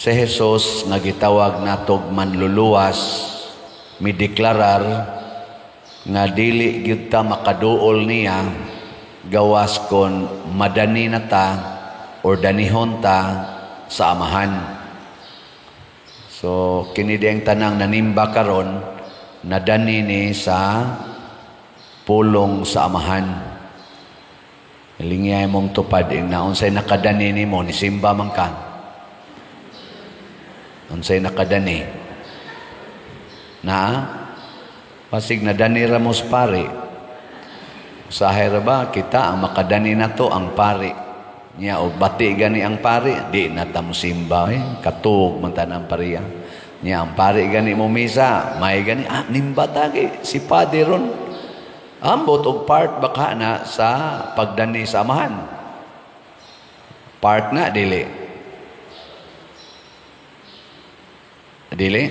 Si Jesus nga gitawag natog Manluluwas, mideklarar nga dili gyud ta makaduol niya gawas kon madani na ta or danihon ta sa Amahan. So kini diyang tanang nanimba karon, nadani ni sa pulong sa Amahan. Lingiyay mong tupad na unsay nakadani nimo, nisimba man ka. Unsay nakadani? Na pasig nadani ra mo sa pari. Usahay ra ba kita ang makadani nato ang pari. Nya og bati gani ang pari, di na ta mosimba eh. Katuog man tanang pariya. Nya ang pari gani mo misa, may gani ah nimba ta kay si padi ron. Ambot og part baka na sa pagdani sa Amahan. Part na dili. Dili?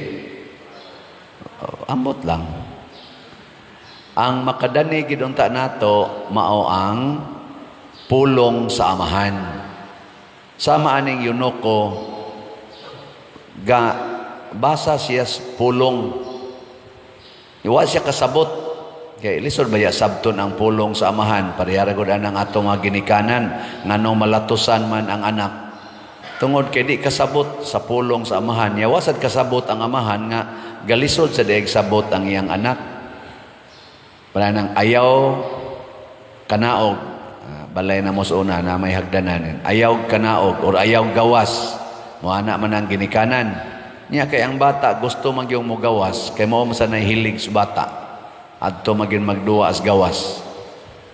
Ambot lang. Ang makadani gid unta nato mao ang pulong sa Amahan. Sama aning eunuko, ga basa siya sa pulong. Iwa siya kasabot. Kay lisod ba ya sabton ang pulong sa Amahan? Parehara gud anang atong mga ginikanan, nganong malatusan man ang anak. Tungod kay di kasabot sa pulong sa Amahan. Yawa sad kasabot ang Amahan nga galisod sa dieg sabot ang iyang anak. Wala nang ayaw kanaog. Balay na mo sa una na may hagdanan. Ayaw kanaog or ayaw gawas. Mo ana man ang ginikanan. Niya kay ang bata gusto man gyud mo gawas kay mao man sa nahilig sa bata. Adto magin magduwa as gawas.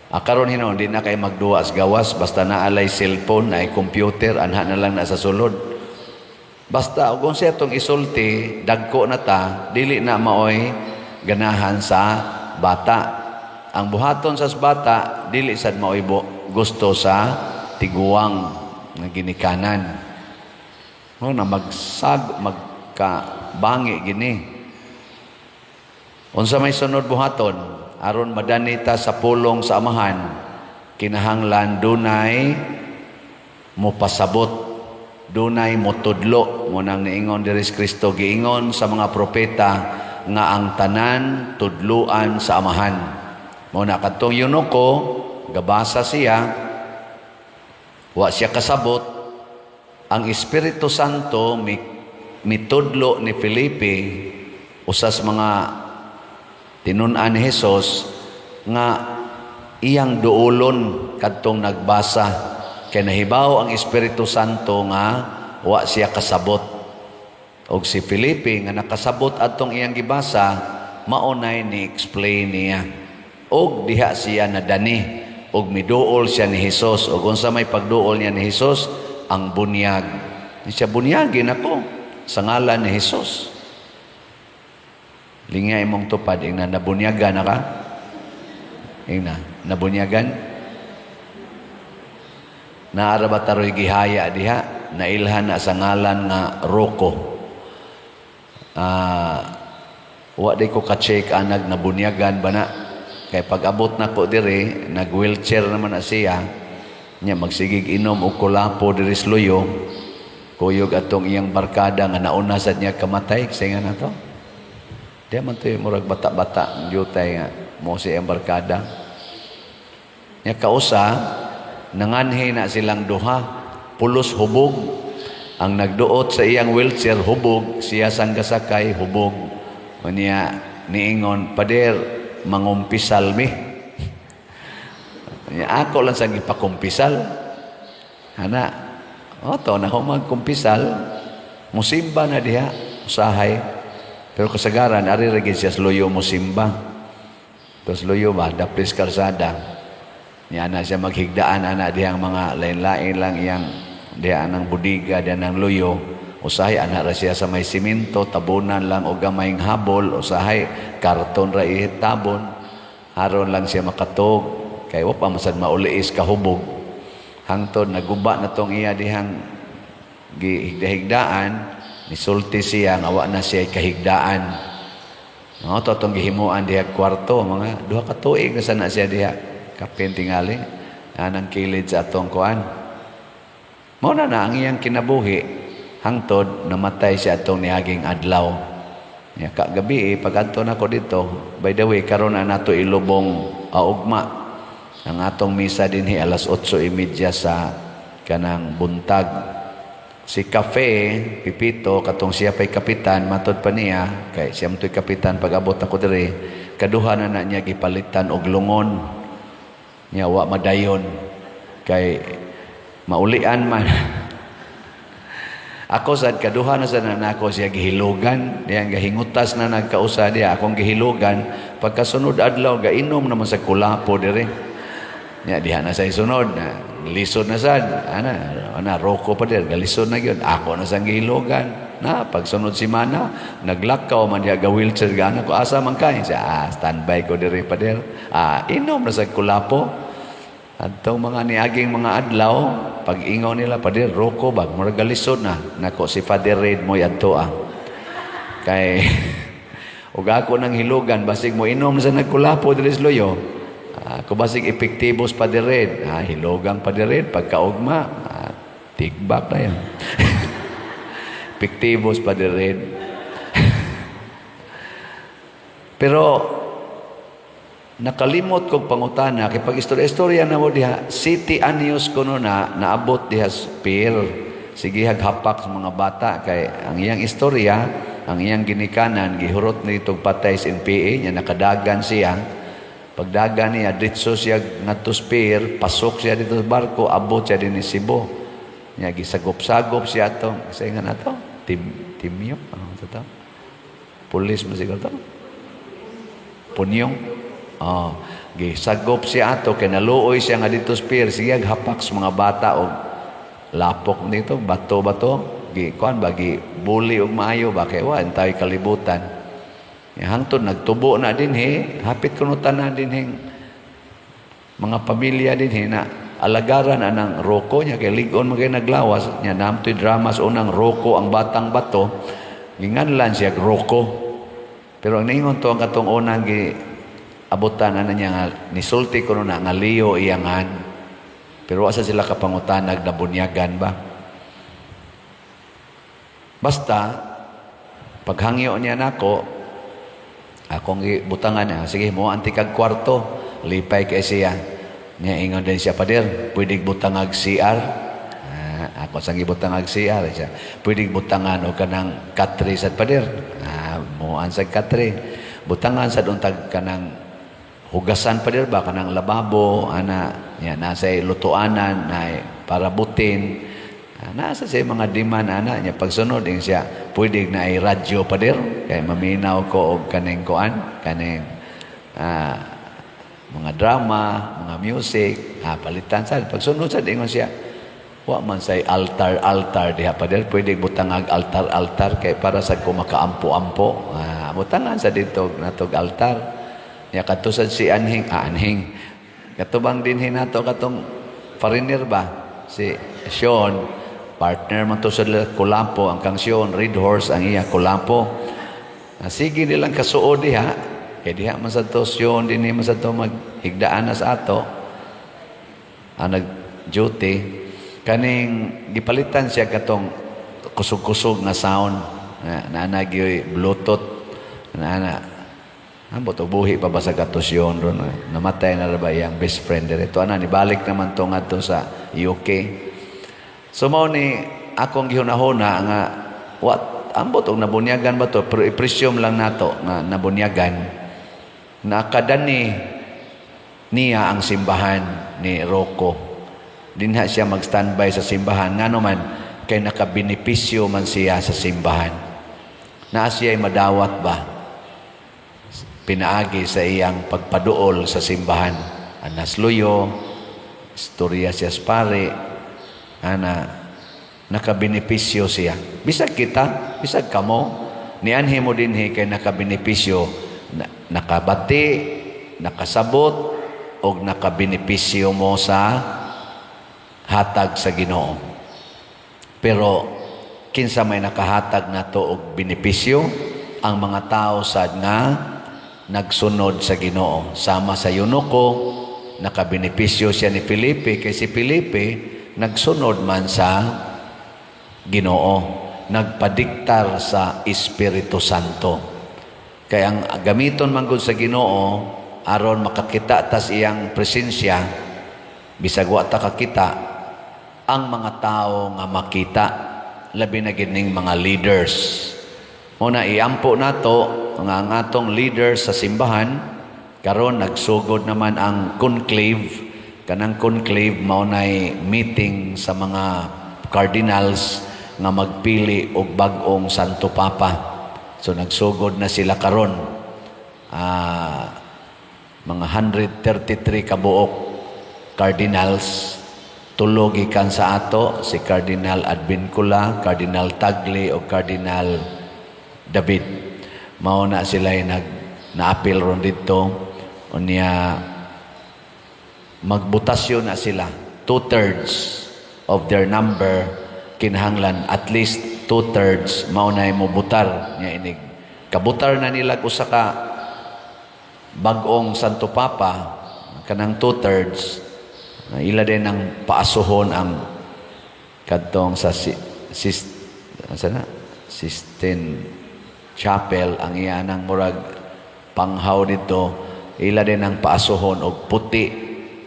Karon hinuon di na kay magduwa as gawas, basta naalay cellphone, naay computer, anha na lang na sa sulod. Basta og unsa atong isulti, dagko na ta, dili na maoy ganahan sa bata. Ang buhaton sa bata dili sad maoy gusto sa tiguang nga ginikanan. No, na magsag magkabangi gini. Unsa may sunod buhaton aron madani ta sa pulong sa Amahan? Kinahanglan dunay mopasabot, dunay motudlo. Mo nang niingon diri si Kristo, giingon sa mga propeta nga ang tanan tudluan sa Amahan. Mo na kadtong eunuko, gabasa siya, wa siya kasabot. Ang Espiritu Santo mitudlo ni Felipe, usas mga tinun-an ni Jesus, nga iyang duolon kadtong nagbasa kay nahibaw ang Espiritu Santo nga wa siya kasabot. Og si Felipe nga nakasabot adtong iyang gibasa, maunay ni explain niya og diha siya nadani og miduol siya ni Hesus. Og unsa may pagduol niya ni Hesus? Ang bunyag. Di siya, "Bunyagin ako sa ngalan ni Hesus." Lingya imong tupad, ingna, nabunyagan na ka? Ingna, nabunyagan? Naara ba taroy gihaya diha? Nailhan na sa ngalan nga Rocco. Wa di ko ka-check anag nabunyagan ba na. Kay pag abot na ko diri, nag-wheelchair naman na siya. Nya magsigig inom og kulapo diri sa Luyo. Kuyog atong iyang barkada nga nauna sad niya kamatay. Kasi nga na to. Di man to yung murag bata-bata, jutay nga mo si iyang barkada. Nya kausa, nanganhi na silang duha, pulos hubog. Ang nagduot sa iyang wheelchair hubog, siya sang gasakay hubog. Unya niingon, "Pader, mangumpisal mi." Unya ako lang sang gipakumpisal. Ana, o to na ako magkumpisal, musimba na diha, usahay. Pero kasagaran, ari ra gid siya sa luyo musimba. Tapos luyo ba, daplis karsada. Niya na siya maghigdaan ana dihang mga lain-lain lang iyang diha ng budiga, diha ng luyo. Usahay ana ra siya sa may simento, tabunan lang og gamayng habol, usahay karton ra itabon. Aron lang siya makatog kay wa pa masad mauliis kahubog. Hangtod naguba na tong iya dihang gihigda-higdaan, nisulti siya nga wa na siya kahigdaan. No, to atong gihimuan diha kwarto, mga 2 ka tuig na sana siya diha. Kapin tingali anang kilid sa atong kuan. Mao na na ang iyang kinabuhi. Hangtod namatay siya atong niaging adlaw. Ya, kagabi eh, pag-adto nako dito, by the way, karon na nato ilubong ugma. Ang atong misa dinhi alas 8:30 sa kanang buntag. Si Cafe, Pipito, katong siya pa'y kapitan, matod pa niya, kay siya to'y kapitan pag abot ako diri, kaduha na na niya gipalitan og lungon. Niya wa madayon kay maulian man. Ako sad, kaduha na sad na nako siya gihilugan, diyan gahingutas na nagkausa diya akong gihilugan. Pagkasunod adlaw, gainom naman sa kulapo dire. Nya diha na sa isunod na lisod na sad ana ana roko pa dir, galisod na gyud ako na sang gihilugan na. Pagsunod semana, naglakaw man diha, ga wheelchair gana ko. "Asa man kay?" Siya, "Ah, standby ko diri, pader." Ah, inom na sa kulapo. Adtong mga niaging mga adlaw, pag ingaw nila, "Pader, roko ba?" Murag galisod na. Nako, si Father Red mo adto ah. Kay ug ako nang hilugan, basig mo inom sa nagkulapo diri sa Luyo. Ako basig epektibo sa Father Red. Ah, hilugang Father Red, pagkaugma, ah, tigbak na yan. Epektibo sa Father Red. Pero nakalimot kog pangutana kay pag istorya-istorya na mo diha, 7 anyos kuno na naabot diha sa pier. Sige hapak sa mga bata kay ang iyang istorya, ang iyang ginikanan gihurot nito patay sa NPA niya, nakadagan siya. Pagdagan niya, diretso siya ngadto sa pier, pasok siya dito sa barko, abot siya dinhi Cebu. Niya gisagop-sagop siya ato sa nga nato tim timyo, ano to, pulis mo siguro to, punyong. Oh, gisagop siya ato kay naluoy siya nga dito sa pier, sige hapak sa mga bata og lapok dito, bato-bato, gi kuan ba, gi buli og maayo ba kay wa tayo kalibutan. Ya, hangtod nagtubo na dinhi, hapit kuno tanan dinhi mga pamilya dinhi na alagaran anang roko niya kay lig-on man kay naglawas niya. Namtoy drama sa unang Roko ang Batang Bato, ginganlan siya Roko. Pero ang niingon to, ang katong unang gi abutan ana niya nga nisulti kuno na nga Leo iyangan, pero asa sila kapangutanag na bunyagan ba. Basta paghangyo niya nako, akong gibutangan niya, "Sige mo anti kag kwarto." Lipay kay siya. Niya ingon din siya, "Pader, pwede butangag CR?" Ah, ako sang gibutangag CR siya. "Pwede butangan og kanang katre sad, pader?" Ah, muan sa katre. "Butangan sad untag kanang hugasan, pader ba, kanang lababo ana." Niya nasa lutuanan na para butin. Ah, nasa siya mga demand ana niya. Pagsunod ing siya, "Pwede na ay radyo, pader, kay maminaw ko og kaning kuan, kaning mga drama, mga music." Ah, palitan sad. Pagsunod sad ingon siya, "Wa man say altar altar diha, pader, pwede butangag altar altar kay para sa ko makaampo-ampo." Ah, butangan sa dito natog altar. Nya kadto sad si anhing, anhing. Katubang dinhi nato katong foreigner ba? Si Sean, partner man to sa Kulapo, ang kang Sean, Red Horse ang iya Kulapo. Ah, sige nilang kasuod diha. Kay diha man sa to Sean, dinhi man sa to maghigdaan na sa ato. Ang nag-duty, kaning gipalitan siya katong kusog-kusog nga sound na na nagyoy Bluetooth na na. Ambot og buhi pa ba sa katusyon ron? Namatay na ra ba iyang best friend dire? To ana nibalik naman to ngadto sa UK. So mao ni akong gihunahuna nga what ambot og nabunyagan ba to, pero i-presume lang nato nga nabunyagan. Nakadani niya ang simbahan ni Rocco. Dinha siya mag-standby sa simbahan, ngano man kay nakabenepisyo man siya sa simbahan. Naa siya'y madawat ba pinaagi sa iyang pagpaduol sa simbahan. Anas luyo, istorya siya sa pare, ana, nakabenepisyo siya. Bisag kita, bisag kamo, nianhi mo dinhi kay nakabenepisyo, na, nakabati, nakasabot, og nakabenepisyo mo sa hatag sa Ginoo. Pero kinsa may nakahatag nato og benepisyo? Ang mga tao sad nga nagsunod sa Ginoo. Sama sa eunuko, nakabenepisyo siya ni Felipe kay si Felipe nagsunod man sa Ginoo. nagpadiktar sa Espiritu Santo. Kay ang gamiton man gud sa Ginoo aron makakita tas iyang presensya, bisag wa ta kakita, ang mga tao nga makita, labi na gid ning mga leaders. Mao na iampo nato nga ang atong leaders sa simbahan. Karon nagsugod naman ang conclave. Kanang conclave, mao nay meeting sa mga cardinals nga magpili og bag-ong Santo Papa. So nagsugod na sila karon. Mga 133 kabuok cardinals, tulo gikan sa ato, si Cardinal Advincula, Cardinal Tagle o Cardinal David. Mao na sila nag naapil ron dito. Unya magbotasyon na sila. Two-thirds of their number, kinahanglan at least two-thirds mao na mobutar nya. Inig kabutar na nila usa ka bag-ong Santo Papa, kanang two-thirds na ila din ang paasuhon ang kadtong sa si, sis, asa na? Sistine Chapel, ang iya nang murag panghaw dito, ila din ang paasuhon og puti.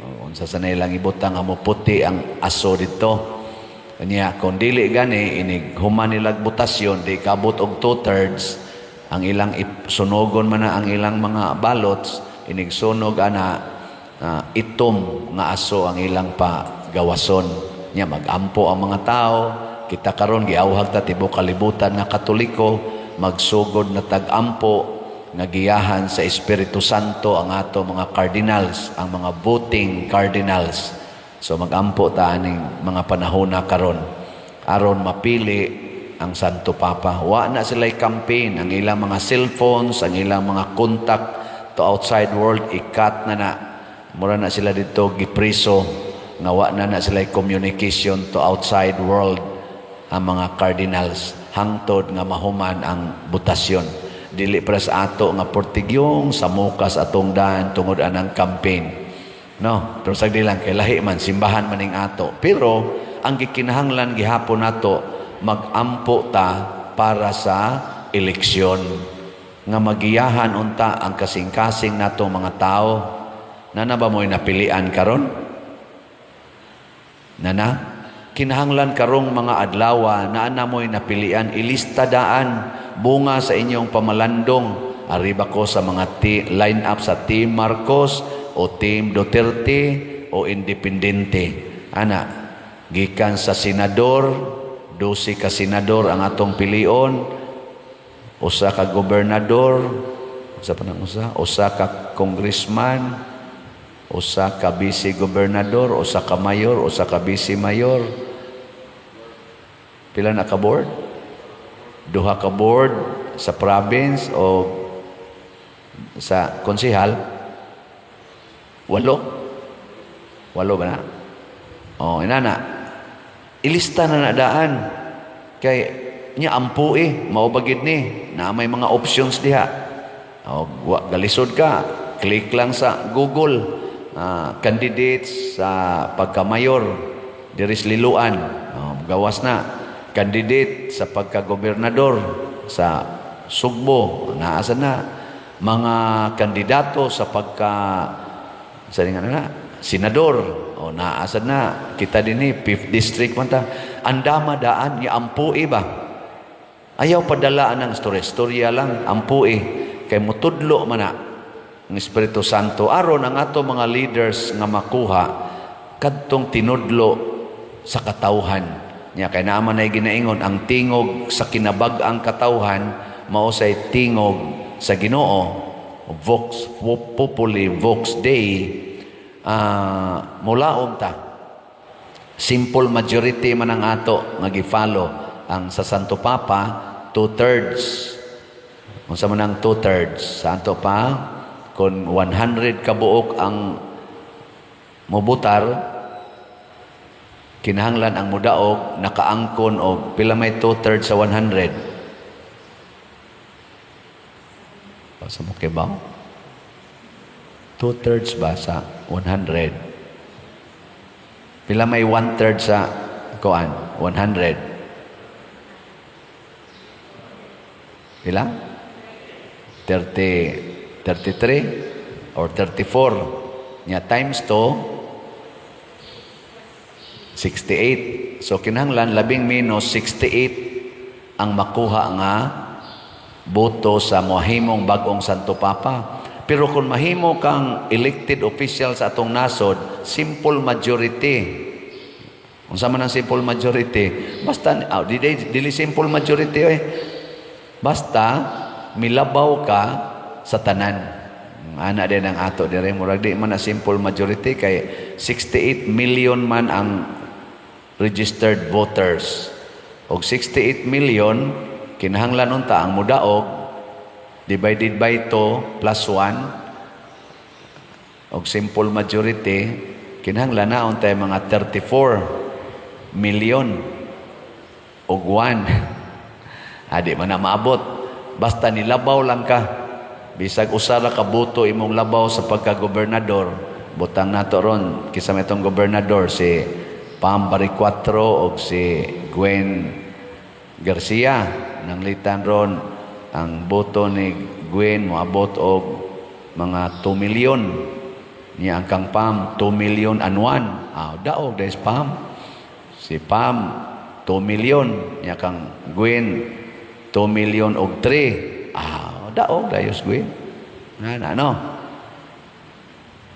O, unsa sa ilang ibutang nga mo puti ang aso dito. Kanya kung dili gani, inig human nilag botasyon, di kabot og two-thirds, ang ilang sunogon man na ang ilang mga ballots. Inig sunog ana, itom nga aso ang ilang pa gawason. Nya magampo ang mga tao. Kita karon giawhag ta tibuok kalibutan nga Katoliko, magsugod na tag-ampo nga giyahan sa Espiritu Santo ang ato mga cardinals, ang mga voting cardinals. So magampo ta aning mga panahona karon aron mapili ang Santo Papa. Wa na sila'y campaign. Ang ilang mga cellphones, ang ilang mga contact to outside world, i-cut na na. Mura na sila dito gipriso nga wa na na sila communication to outside world, ang mga cardinals, hangtod nga mahuman ang botasyon. Dili para sa ato nga portigyong sa mukas atong daan tungod anang campaign. No, pero sagdi lang kay lahi man simbahan maning ato. Pero ang gikinahanglan gihapon nato, magampo ta para sa eleksyon nga magiyahan unta ang kasing-kasing nato mga tao. Nana ba mo'y napilian karon? Nana? Kinahanglan karong mga adlawa na ana mo'y napilian, ilista daan bunga sa inyong pamalandong. Ariba ko sa mga line up sa Team Marcos o Team Duterte o Independente. Ana, gikan sa senador, 12 ka senador ang atong pilion, usa ka gobernador, usa pa nang usa, usa ka congressman, usa ka vice gobernador, usa ka mayor, usa ka vice mayor. Pila na ka board? Duha ka board sa province o sa konsehal. Walo. Walo ba na? Oh, inana. Ilista na na daan. Kay nya ampo eh, mao ba gid ni na may mga options diha. O, wa galisod ka, click lang sa Google, candidates sa pagka-mayor diri sa Liloan. Oh, gawas na candidate sa pagka-gobernador sa Sugbo, naasa na mga kandidato sa pagka sa nga na senador o naasa na kita dinhi, 5th district man ta. Andama daan ya, ampo ba. Ayaw padala ang storya storya lang, ampo kay mutudlo man na ang Espiritu Santo aron ang ato mga leaders nga makuha kadtong tinudlo sa katawhan niya, kay naa man ay ginaingon, ang tingog sa kinabag-ang katawhan mao say tingog sa Ginoo, vox populi vox Dei. Mulaom ta. Simple majority man ang ato nga gi-follow. Ang sa Santo Papa, two-thirds. Unsa man ang two-thirds sa ato pa? Kung 100 kabuok ang mubutar, kinahanglan ang mudaog nakaangkon og pila may two-thirds sa 100? Sa mo kibaw? Two-thirds ba sa 100? Pila may one-third sa kuan 100? Pila? 30, 33 or 34. Nya times 2, 68. So kinahanglan labing menos 68 ang makuha nga boto sa mohimong bagong Santo Papa. Pero kung mahimo kang elected official sa atong nasod, simple majority. Unsa man ang simple majority? Basta dili, dili simple majority eh. Basta milabaw ka sa tanan. Ana din ang ato dire, murag di man na simple majority kay 68 million man ang registered voters. Og 68 million, kinahanglan unta ang mudaog divided by 2 plus 1 og simple majority, kinahanglan na untay mga 34 million og 1. Adi man na maabot, basta nilabaw lang ka, bisag usa ra ka boto imong labaw sa pagka-gobernador. Butang nato ron kinsa may itong gobernador, si Pam Baricuatro og si Gwen Garcia. Nanglitan ron ang boto ni Gwen moabot og mga 2 million, niya ang kang Pam 2 million and 1. Ah, daog dahil Pam, si Pam 2 million, niya kang Gwen 2 million og 3. Ah, daog dayos Gwen na na no.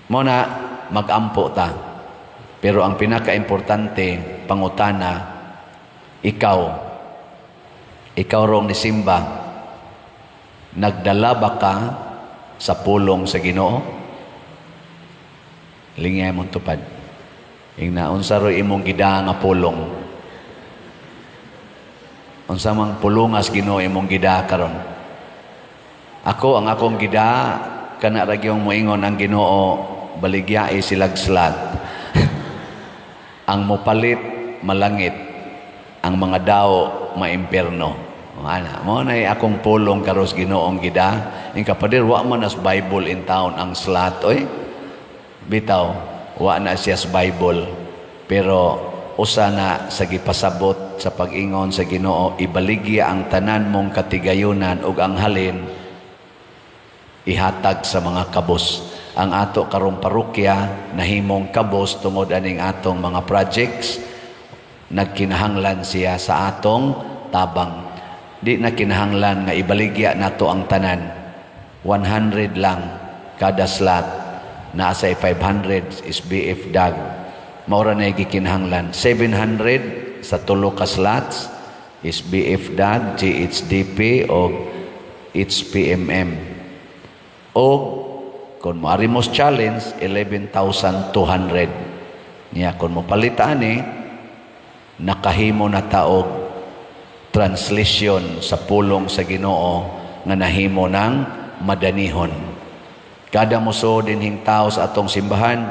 Mo na magampo ta, pero ang pinaka-importante, pangutana, ikaw, ikaw rong ni Simba, nagdala ba ka sa pulong sa Ginoo? Lingay mong tupad. Ingna, unsa ro imong gida nga pulong? Unsa mang pulungas Ginoo imong gida karon? Ako, ang akong gida, kana ra gyung moingon ang Ginoo, baligyai silag slot. Ang mopalit malangit, ang mga daw maimpierno. Ana, mo na akong pulong karos Ginoong gida. Ing kapadir, wa man as Bible in town ang slot oy. Bitaw, wa na siya sa Bible. Pero usa na sa gipasabot sa pag-ingon sa Ginoo, ibaligya ang tanan mong katigayunan ug ang halin ihatag sa mga kabos. Ang ato karong parokya nahimong kabos tungod aning atong mga projects, nagkinahanglan siya sa atong tabang. Di na kinahanglan nga ibaligya nato ang tanan. 100 lang kada slot. Naa sa 500 is BF DAG. Maura na gikinahanglan. 700 sa tulo ka slots is BF DAG, GHDP o HPMM. O kung moari mo challenge, 11,200. Niya, kung mo palitan eh, nakahimo na taog translation sa pulong sa Ginoo nga nahimo ng madanihon. Kada muso dinhing tao sa atong simbahan,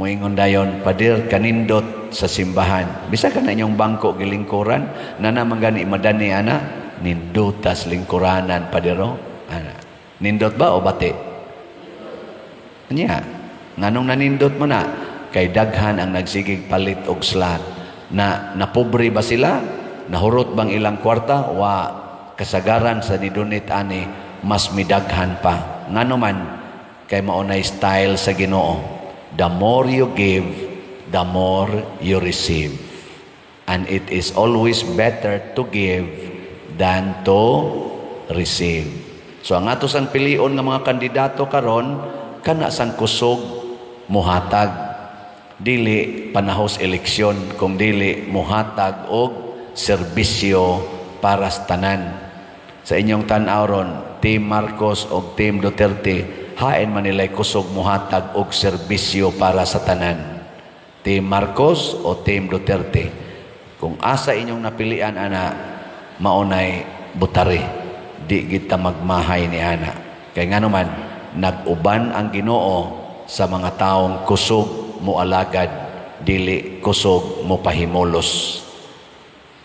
muingon dayon, "Padir, kanindot sa simbahan." Bisa ka na inyong bangko gilingkuran, na naman gani madani ana, nindutas lingkuranan, padero. Ana. Nindot ba o bati? Nya, nganong nanindot mo na? Kay daghan ang nagsigig palit og slot. Na napobre ba sila? Nahurot bang ilang kwarta? Wa. Kasagaran sa nidonate ani mas midaghan pa. Ngano man, kay maunay style sa Ginoo. The more you give, the more you receive. And it is always better to give than to receive. So ang ato sang pilion nga mga kandidato karon, kana sang kusog muhatag, dili panahos eleksyon, kung dili muhatag og serbisyo para sa tanan. Sa inyong tan-aw ron, Team Marcos og Team Duterte, hain man nila'y kusog muhatag og serbisyo para sa tanan? Team Marcos o Team Duterte? Kung asa inyong napilian ana, maunay butari. Di kita magmahay ni ana. Kay ngano man, nag-uban ang Ginoo sa mga taong kusog mo alagad, dili kusog mo pahimulos.